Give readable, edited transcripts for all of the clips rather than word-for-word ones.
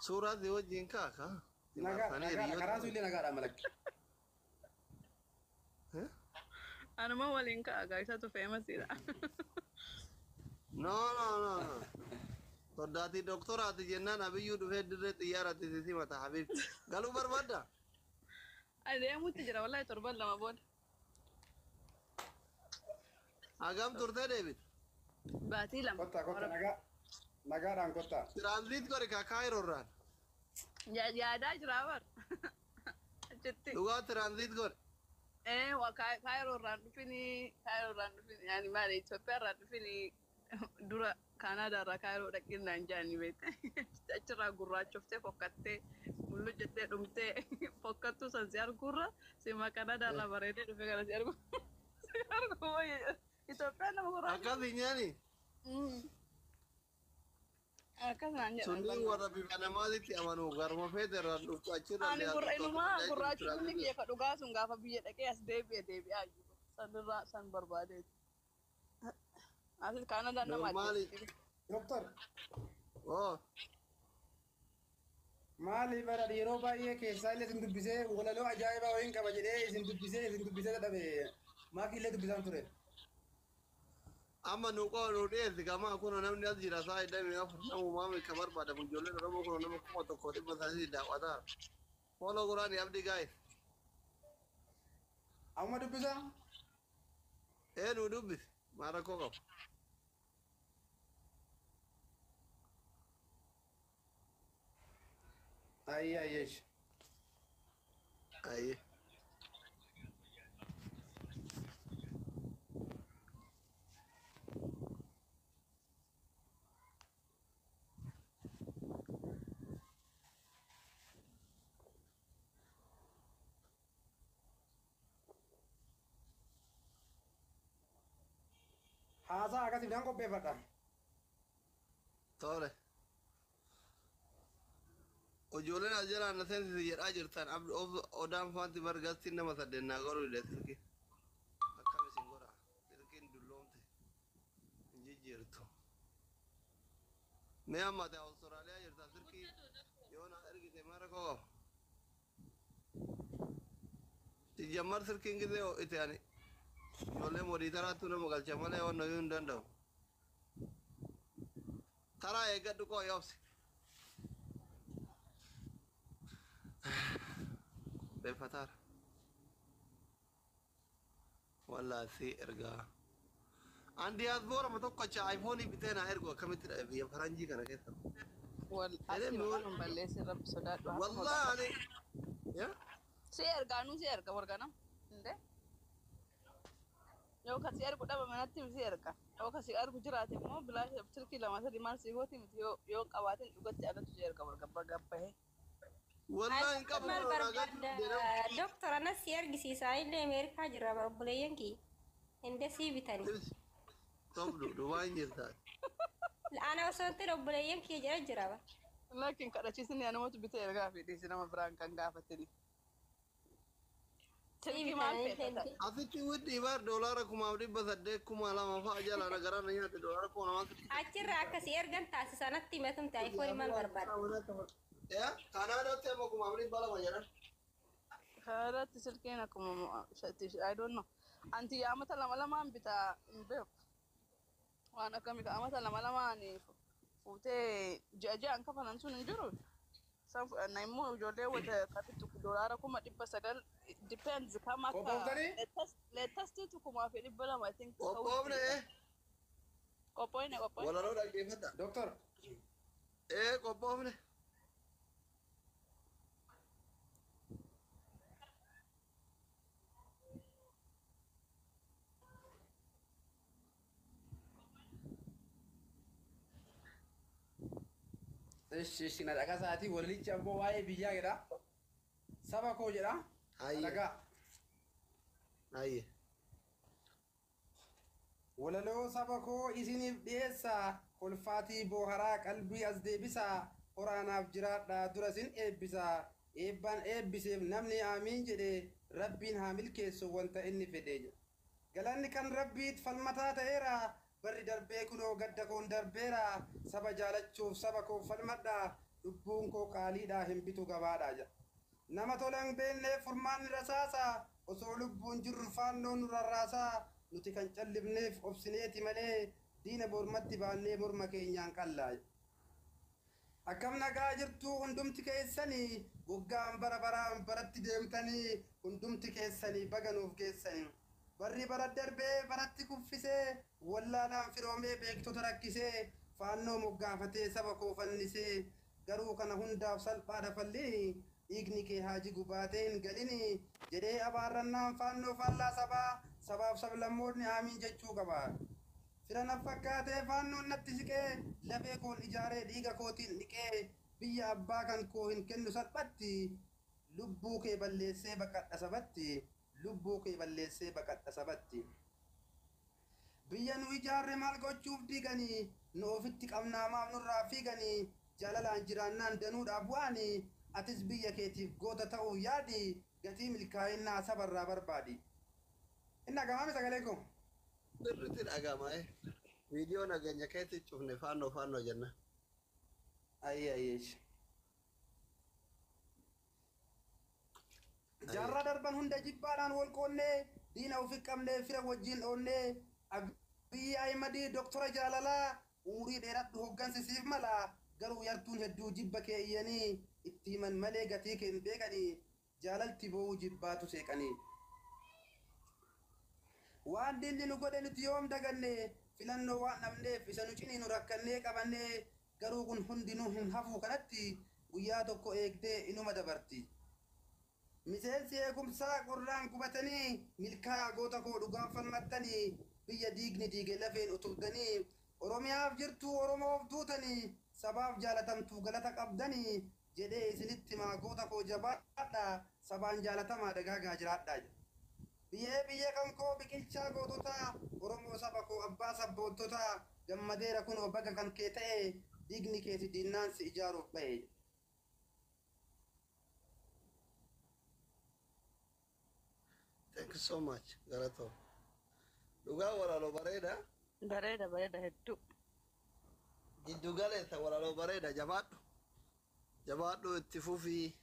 Suuraa si wajjin kaaka. Si Nagaa marsanii nagaadha hiriyoota karaan sun illee nagaadha malakki. Eh? Anuma waliin ka'a gaa isatu feemasiidha. No, no, no, no. Soddaatii doktoraati jennaan Abiyyuu dhufee dirree xiyyaaraatti si simata habiibti. Galuu barbaadda? Adeemutti jira wallahi torban 2 booda. Hagam turtee deebite? Baatii 2. Kottaa kottaa nagaa nagaadhaan kottaa. Tiraanziit godhi ka Kaayiroo irraan. Yaadaa jira bar. Achitti. Dhugaa tiraanziit godhi. Ee waa Kaayiroo irraan dhufinii, Kaayiroo irraan dhufinii, yaani maali, Itoophiyaa irraan dhufinii dura Kaanaadaa irraa Kaayiroo dhaqin naan jaani beekte. Achirraa gurraachoftee fokkattee mullu jettee dhumtee fokkattuu san si arguurra sima Kaanaadaa irraa bareedee dhufe kana si argu. Si argu wayya. Itoophiyaan nama gurraacha. Akkas hin nyaani? Akkas naan jedhan. Sunniin warra bifa namaatitti amanu garuma feete irraan dhuftu achirra Ani illee gurra inumaa jiru gurraachumni tiraanziit. kiyya ka dhugaa sun gaafa biyya dhaqee as deebi'e deebi'aa jiru. Sanirraa san barbaadeeti. Asis Kaanadaan nama Normaali. ajjeesti. Doktor Oh. maali bara yeroo baay'ee keessaa illee isin dubbisee walaloo ajaa'ibaa wayiin qaba jedhee isin dubbisee dadhabe maakii illee dubbisaan ture. Amma nu qoo nu dhiyeessi gamaa kun namni as jira saa 24 namumaa ka barbaadamu ijoolleen Oromoo kun nama 1300 daawwataa. Follow godhaani Abdii guys. Amma dubbisaa? Ee, nu dubbisi. Maal rakkoo qabu? Ayyee ayyeesh. Ayyee. Haasaa akkasii midhaan qopheeffadha. Tole. Ijoolleen as jalaan na seensisi jedhaa jirtan odaan faanti bargastiin nama saddeet naa godhu dide silki. Akkam isin godha? Silkiin dulloomte. Hin jijjiirtu. Mee amma ati Awustiraaliyaa jirta, silkii yoo na ergite maal rakkoo qaba? Sijammar silkiin gisee ho'ite ani ijoollee moditaraattu nama galcha malee waan iyyuu hin danda'u. Taraa eeggadhu koo yoobsi. Qopheeffataara. Wallaahi si ergaa. An diyaaspoora tokkocha iPhone bitee naa ergu akkamitti dhabe biyya faranjii kana keessa? Wal Jedhee asii mi maqaan hin balleessin, rabbi sodaadhu. Harkuma Wallaahi ani. Yaa? Si ergaa, nu si erga wargana. Inde? Yoo ka si ergu dhaba manatti si erga. Yoo ka si ergu jiraate immoo bilaa silkii lama sadi maal si gooti miti, yoo qabaatin dhugatti alatti si erga warga gabbahee. Wallaahi hin qabu Maal kun naa galchu barbaadda? jedhamu. Doktor, anas si argisiisa illee Ameerikaa jira bara obboleeyyan kiyya. Hinde sii bitani. Sobdu Dubaay hin jirta. Ana osoo hin ta'in obboleeyyan kiyya jira jira bara. Laakiin kadhachiisni anumatu bitee ergaa fi dhiisi nama biraan kan gaafatini. Sii Silkii maal bitanii feeta? hindi. Asitti widdii bar $1800 2000 fa'a jala na garaa na nyaate $2000. Achirraa akkasii ergan taasisan natti himatumte iPhone maal barbaadda? Yaa, Kanaadaatti amma 2200 jedhan. Kanarratti silkiin akkuma, I don't know. Anti amata lama lamaan bitaa hin beeku. Waan akkamii ka amata lama lamaan fuutee ji'a ji'aan kafalan sun hin jiru. San fudhanna immoo ijoollee wata kabittu $900,000 depends kam akka Qophooftanii? Latestiitu 2200 I think. Qophoofne. Qophoofne, qophoofne. Walaloo dhaggeeffadha. Doktor Ee, qophoofne. Ishi ishi na dhaqasaatii walalichi ammoo waa'ee biyyaa jedha. Saba koo jedha. Hayyee. Dhagaa. Hayyee. Walaloo saba koo isiniif dhiyeessa. Kolfaatii booharaa qalbii as deebisaa. Horaanaaf jiraadhaa dura isin eebbisaa. Eebbaan eebbiseef namni aamiin jedhe rabbiin haa milkeessu wanta inni fedhe. Galanni kan rabbiit falmataa ta'eera. Barri darbee kunoo gadda koon darbeera. Saba jaalachuuf saba koo falmadha. Lubbuun koo qaaliidhaa hin bitu gabaadhaa jedha. Nama tola hin beekneef furmaanni rasaasaa, osoo lubbuun jirru faannoon nu rarraasaa, nuti kan callifneef obsineeti malee diina mormatti baannee morma keenyaan qallaa. Akkam nagaa jirtuu hundumti keessanii, waggaan bara baraan baratti deemtanii, hundumti keessanii baga nuuf geessanii. Barri bara darbee baratti kuffisee, wallaalaan firoomee beektota rakkisee, faannoo moggaafatee saba koo fannisee, garuu kana hundaaf salphaadha falliini, dhiigni kee haa jigu baatee hin galini jedhee abaarrannaan faannoo faallaa sabaa, sabaaf sablammoonni aamiin jechuu qaba. Fira na fakkaatee faannoon natti siqee, lafee koon ijaaree dhiiga kootiin dhiqee, biyya abbaa kan koo hin kennu salphatti, lubbuu kee balleessee baqadha sabatti, lubbuu kee balleessee baqadha sabatti. Biyya nu ijaarre maal gochuuf diiganii, nu ofitti qabnaa maaf nurraa fiiganii, jaalalaan jiraannaan danuudhaaf bu'anii, atis biyya keetiif goota ta'uu yaadi, gatii milkaa'innaa sabarraa barbaadi. Inni dhaga'ame sagaleen koo? Sirriitti dhaga'ama. Viidiyoo nageenya keetti cufne faannoo faannoo jenna. Ayyee ayyee. Jaarraa darban hunda jibbaadhaan wal qoonnee, diina ofi qabnee fira wajjin dhoonnee, Abiyyi Ahimadii doktora jaalalaa, umurii dheeradhu hoggansi siif mala, garuu yartuun hedduu jibba kee iyyanii itti himan malee gatii kee hin beekanii, jaalalti boo'uu jibbaatu seeqanii. Waan diinni nu godhe nuti yoom daganne, filannoo waan dhabneef isa nu ciniinu rakkannee qabannee, garuu kun hundinuu hin hafuu kanatti guyyaa tokko eegdee inuma dabarti. Miseensi eegumsaa qorraan gubatanii, milkaa'aa goota koo dhugaan falmattanii, biyya diigni diige lafeen utubdanii, Oromiyaaf jirtuu Oromoof duutanii, sabaaf jaalatamtuu galata qabdanii jedhee isinitti himaa goota koo jabaadha, sabaan jaalatamaa dagaagaa jiraadhaa jedha. Biyyee biyya kan koo biqilchaa goototaa, Oromoo saba koo abbaa sabboontotaa, gammadeera kunoo baga kan kee ta'e, diigni keeti diinnaan si ijaaruuf ba'e. Thank you so much. Galatoo. Dhugaa walaloo bareeda. Bareeda, bareeda hedduu. Giddu galeessa walaloo bareeda, jabaadhu. Jabaadhu, itti fufii,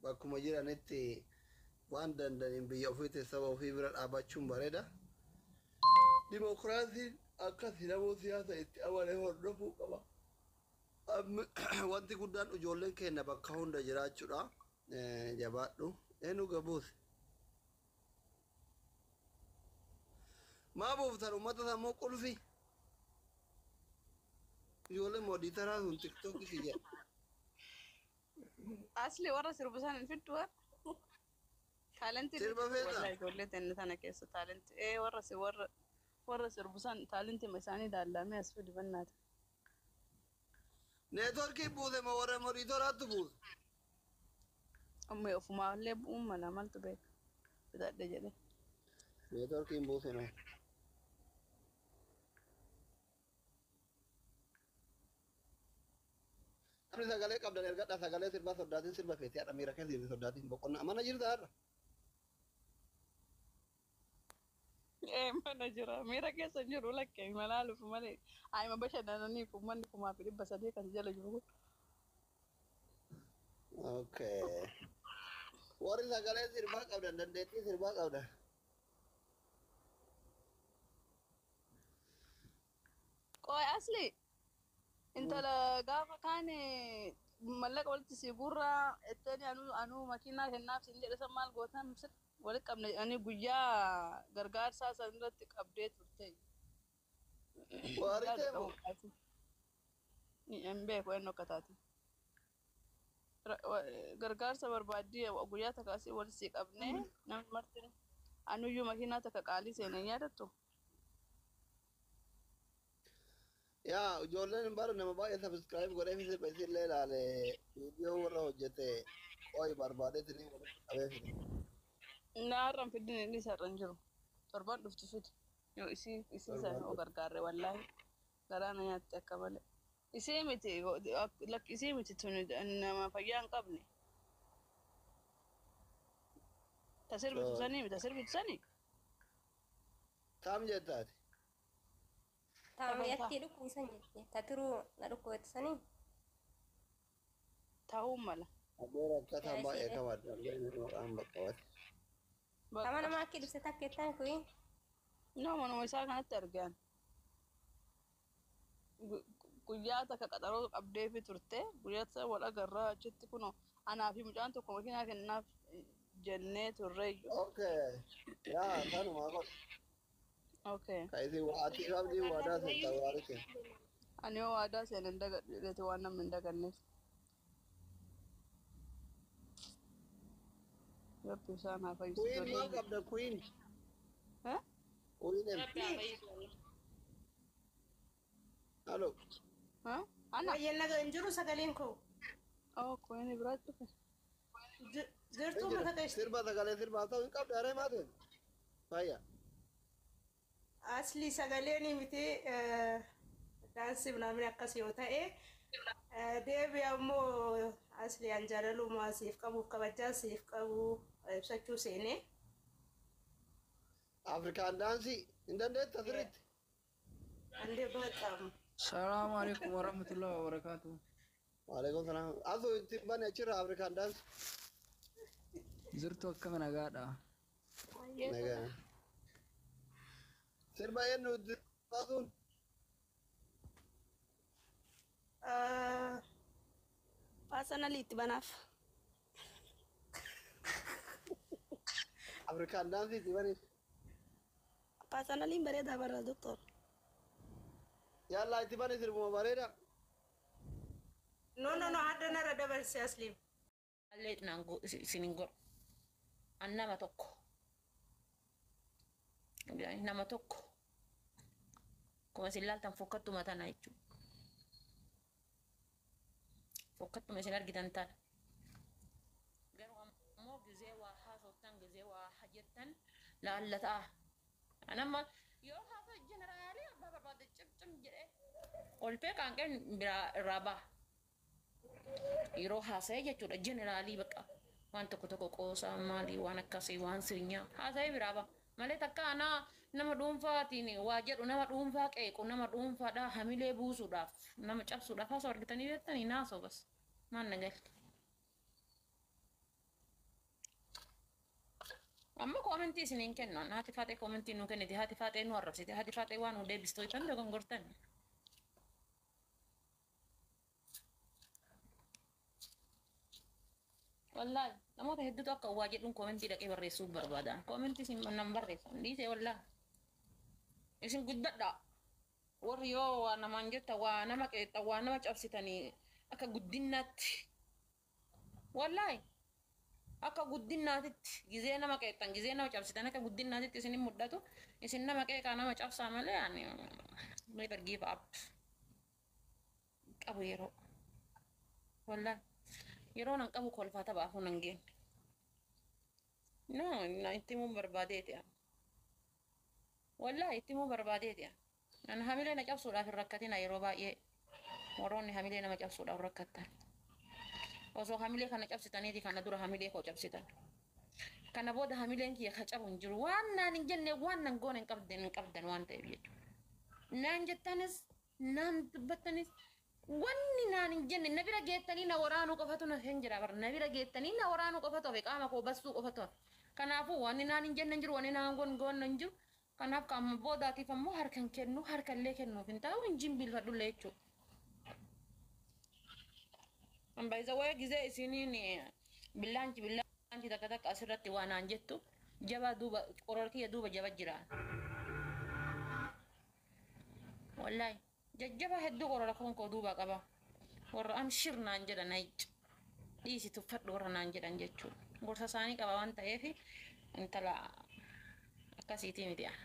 bakkuma jiranitti waan dandaniin biyya ofiitti saba ofii bira dhaabbachuun bareeda. Dimokiraasiin akkas namuu siyaasa itti amane hordofuu qaba. Wanti guddaan ijoolleen keenya bakka hunda jiraachuudha. Jabaadhu. Eenyu gabuuse? Maa buuftan uummata sammuu qulfi? Ijoolleen mooditaraa sun TikTokii kiyya. Asli warra sirbu san hin fiddu warra. Taalentii Sirba feetaa? Wallahi ijoollee tenne tana keessa taalentii warra si warra sirbu san taalentii isaanii ilaallamee as fidi bannaata. Neetworkii buuse moo warra mooditoraatu buuse? Amma ofumaallee bu'uun mala maltu beeka. Bitadhe jedhe. Neetworkiin buuse moo? Namni sagalee qabdan ergadhaa, sagalee sirbaa soddaatiin sirba feetee haadha miira keessa jirti soddaatiin boqonnaa mana jirta har'a. Ee, mana jira. Miira keessa hin jiru lakkee malaaluuf malee. Ayima bashannananiif uummanni 3,300 kan jala jiru kun. Okay. Warri sagalee sirbaa qabdan, dandeettii sirbaa qabdan. Qoy asli, intala gaafa kaan mallaqa walitti si gurraa ettani anuu makiinaa kennaaf sin jedhe san maal gootan? Walitti qabne jedhanii guyyaa gargaarsaa san irratti qabdee turte. Waaritee moo? Hin beeku eenyu akka taate. Gargaarsa barbaaddii guyyaa takka asii walitti si qabnee namni marti anuyyuu makiinaa takka qaalii seenee yaadattu. Yaa ijoolleen bara nama baay'ee subscribe godhee fi sirba isillee ilaale, viidiyoo warra hojjete qoy barbaadeetti ni walitti qabee fide. Na har'an fidin, inni isarra hin jiru. Torban dhuftu fidi. Yoo isii sana oo gargaarre, wallaahi garaa na nyaatti akka malee. Isii miti, lakki, isii miti, tuni nama fayyaa hin qabne. Ta sirbitu sanii miti, ta sirbitu sanii. Tam jettaati. Taamiyatti dhukkubisan jette. Ta turuu na dhukkubetti sanii. Ta'uu mala. Abboo rakkataan baay'ee qabadha. Maqaan bakka Kama Bakka. nama akka dhufte takka jettaan kuyin. No, manuma isaa kanatti argan. Guyyaa takka qaxaroo qabdeefi turte, guyyaa sana wal agarraa achitti kunoo anaa fi mucaan tokko makiinaa kennaaf jennee turreeyyu. Okay. Yaa kanuma godhu. Okay. Ka isin waatii qabdii waadaa seentaa waarite. Ani yoo waadaa seenan hin dagadhu jedheeti waan namni hin daganneef. Rabbi isaan haa fayyisu Queen maal ijoolleen. qabda Queen? Eh? Queen em. Rabbi haa fayyisu wallah. Halo. Ha? Ana? Wayyeen naga hin jiru sagaleen koo. Oh, Queen biraatti dhufe. Jirtuu mata qeeshti. Sirba sagalee sirbaa ta'uu hin qabdu haree maatiin. Fayya. Asli sagaleen miti daansii ምናምን akkas yoo ta'e deebi ammoo asli an jaalaluma siif qabuuf kabajaa siif qabu ibsachuu seene. Afrikaan daansii hin dandeetta sirriitti. Ande በጣም Salaamu alaikum warahmatullahi wabarakatuh. Waalaikum salaam. Asuu itti bane achirra Afrikaan daansii. Jirtu akkami nagaadha? Nagaa. Sirba eenyu itti baasuun? Personally itti banaaf. Afrikaan daansii itti bane. Personally bareedaa barra doktor. Yallaa itti bane sirbuma bareeda. No, no, no, hadda narra dabarse asliim. Allee naan isin hin godhu. An nama tokko. Nama tokko. Akkuma isin laaltan fokkattuma tana jechuudha. Fokkattuma isin argitan tana. Garuu ammoo gizee waa haasoftan, gizee waa jettan laallataa. An amma yoo haasa jeneraalii abbaa barbaade cimcim jedhee kolfee qaanqeen biraa irraa baha. Yeroo haasa'e jechuudha jeneraalii bakka waan tokko tokko qoosaa maalii waan akkasii waan sirnyaa haasa'ee biraa baha. Malee takka anaa nama dhuunfaatiin waa jedhu, nama dhuunfaa qeequ, nama dhuunfaadhaa hamilee buusuudhaaf, nama cabsuudhaaf haasa'u argitanii beektanii naasoo bas maal na galti. Amma koomentii isiniin kennan haati faaxee koomentii nuu kenniti, haati faaxee nu arrabsite, haati faaxee waan nu deebistu tan dogongortan. Wallaahi namoota hedduutu akka waa jedhuun koomentii dhaqee barreessuu barbaadan. Koomentii isin nan barreessan dhiisee wallaahi. Isin guddadha. Warri yoo waa namaan jetta, waa nama qeexxa, waa nama cabsitanii akka guddinnaatti. Wallaahi akka guddinnaatitti gizee nama qeexxan, gizee nama cabsitan akka guddinnaatitti isin hin mul'atu. Isin nama qeeqaa, nama cabsaa malee ani never give up qabu yeroo. Wallaahi yeroo nan qabu kolfaa taphaafuu nan geenne. No, na itti himuu barbaadeeti ani. Wallaahi itti himuu barbaadeeti ani. Ani hamilee na cabsuudhaaf hin rakkatina. Yeroo baay'ee warroonni hamilee nama cabsuudhaaf rakkattan. Osoo hamilee kana cabsitaniiti kana dura hamilee koo cabsitan. Kana booda hamileen kiyya ka cabu hin jiru. Waan naan hin jenne, waan nan goone hin qabdan, hin qabdan waan ta'eef jechuudha. Naan jettanis, naan dubbattanis, wanni naan hin jenne, na bira geettanii na waraanuu qofatu na hin jira bara, na bira geettanii na waraanuu qofatu hafe, qaama koo bassuu qofatu hafe. Kanaafuu wanni naan hin jenne hin jiru, wanni naan goone hin jiru. Kanaaf qaama boodaatiif ammoo harka hin kennu, harka illee kennuuf hin taa'u, hin jimbiilfadhullee jechuudha. Ambaayisa wayii gizee isiniin billaanchi billaanchi takka takka asirratti waa naan jettu jabaa duuba qororkiyya duuba jaba jira. Wallaahi jajjaba hedduu qorora koon koo duuba qaba. Warra amshir naan jedhan, ayicc dhiisi tuffadhu warra naan jedhan jechuudha. Gorsa isaanii qaba waan ta'eef intala akkasiitii miti ana.